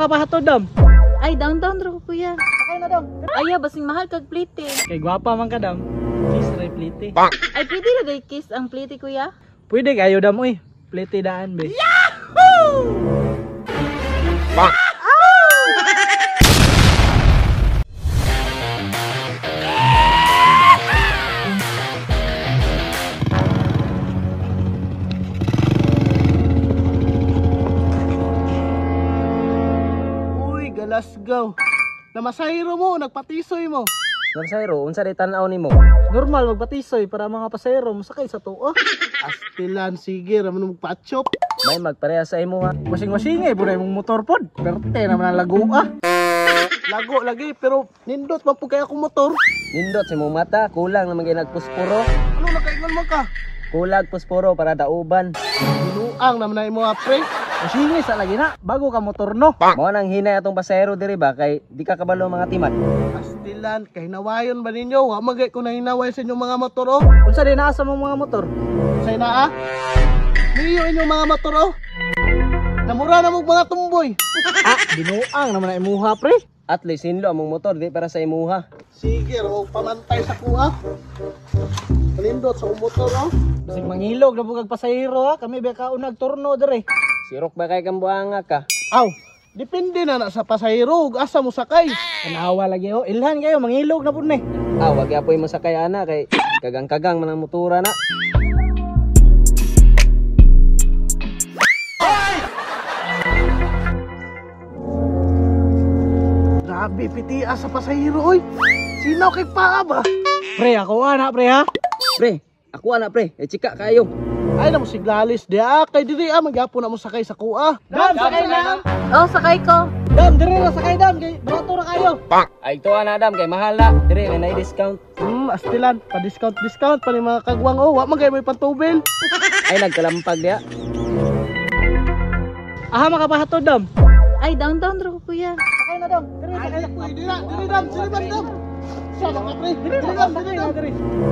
makapahatod, Dam? Ay, downtown ra ko, kuya. Sakay na, Dam. Aya, basing mahal kag plite. Kay gwapa man ka, Dam. Kiss ray plite. Ay, pwede ra day kiss ang plite, kuya? Pwede kayo, Dam, uy. Plite daan, be. Yahoo! Uy, galasgaw. Namasahiro mo, nagpatisoy mo. Namasahiro, unsa day tan-aw nimo? Normal magpatisoy para mga pasahero mosakay sa tuo. Astilan, sige, raman magpa-chop. May magpareha sa imo ha. Wasing-wasing eh, bunay mong motor pod. Perte naman ang lago ah. Lago lagi, pero nindot man po kaya akong motor. Nindot sa imong mata, kulang naman kay nagpusporo. Ano nakaingon mo ka? Kulag pusporo para dauban. Binuang naman na imo ha, pre. Wasingay sa lagi na, bago ka motor no. Mao nang hinay atong pasahero diri ba kay di ka kabalo mga timan. Astilan, kay hinawayon ba ninyo? Wa magay ko nahinaway sa inyong mga motor oh. Unsa din naa sa mong mga motor? Say na ah. Niyo inyong mga motor oh. Namura na mo mga tumboy. Ah, binuang naman na imuha, pre. At least hinlo among motor di para sa imuha. Sige, raw pamantay sa kuha. Palindot sa motor oh. Basig mangilog na bugag pasahero ha, kami ba ka unag turno dere. Sirok ba kay kang buanga ka? Aw, depende na na sa pasahero ug asa mo sakay. Tanawa lagi oh, ilhan kayo mangilog na pud ni. Ah, wag apoy mo sakay ana kay kagang-kagang man ang motora na. Grabe pitia sa pasahero oy. Sinaw kay paa ba? Pre, ako ana pre ha. Pre, ako ana pre, e chika kayo. Ay na mo siglalis diya kay diri ah magyapon na mo sakay sa kuha. Dam, sakay na. Oh, sakay ko. Dam, dere ra sakay dam kay barato ra kayo. Ay to ana dam kay mahal na. Dire may nay discount. Astilan, pa discount discount pa ni mga kagwang oh, wa man kay may pantubil. Ay nagkalampag diya. Aha makapahatod, Dam. Ay, downtown ra ko, kuya. Sakay na, Dam. Dere Ay, sakay. pwede na, diri dam, diri dam, dam. Sa mga pre, diri dam, diri dam. Dere.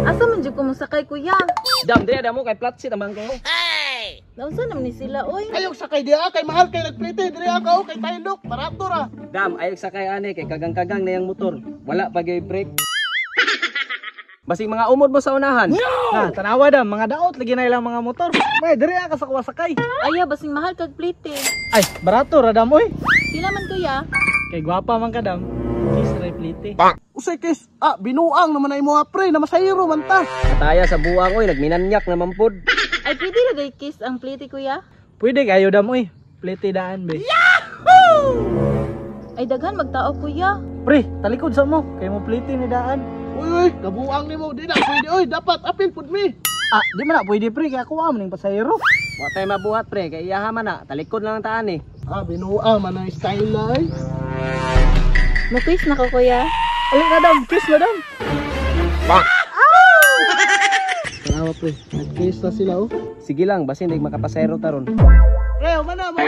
Asa man jud ko mosakay, kuya? Dam dire damo kay flat seat amang ko. Naunsa naman ni sila, oy? Ayog sakay diya kay mahal kay nagplite diri ka oh, kay taylok, barato ra. Dam ay sakay ani kay kagang-kagang na yang motor. Wala pa gyud brake. Basig mga umod mo sa unahan. Na, tanawa dam, mga daot lagi na ilang mga motor. May dere ka sa kuha sakay. Aya, basing mahal kag plite. Ay, barato ra dam oy. Pila man, kuya? Kay gwapa man ka dam. Kiss ray plite. Usay kes, ah binuang naman na imo ha, pre, namasahero man ta. Pataya sa buang oy nagminanyak naman pod. Ay, pwede ra day kiss ang plite, kuya? Pwede kayo dam oy. Plite daan be. Ay, daghan magtao, kuya. Pre, talikod sa mo kay mo plite ni daan. Uy, uy, kabuang nimo di na pwede oy, dapat apil pud mi. Ah, di man na pwede pre kay ako am ning pasahero. Wa tay mabuhat pre kay iyaha man na talikod lang ang taan eh. Ah, binuang man ang style ay. Mo-kiss na ko, kuya. Ali na dam, kiss na dam. Tanawa pre, nag-kiss na sila oh. Sige lang basin di makapasero taron. Pre, mana mo.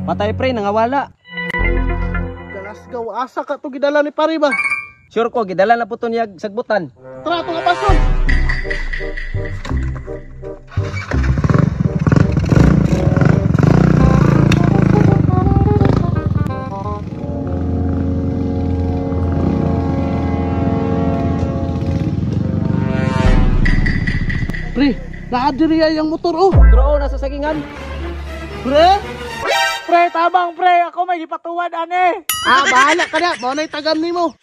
Patay pre nangawala. Galasgaw, asa ka to gidala ni pare ba? Sure ko gidala na po to niya sagbutan. Tara to nga pason. Pre, naadiri ay ang motor oh. Pero nasa sagingan. Pre, Pre, tabang pre, ako may gipatuwad ane. ah bahala ka na, mao na'y tagam nimo.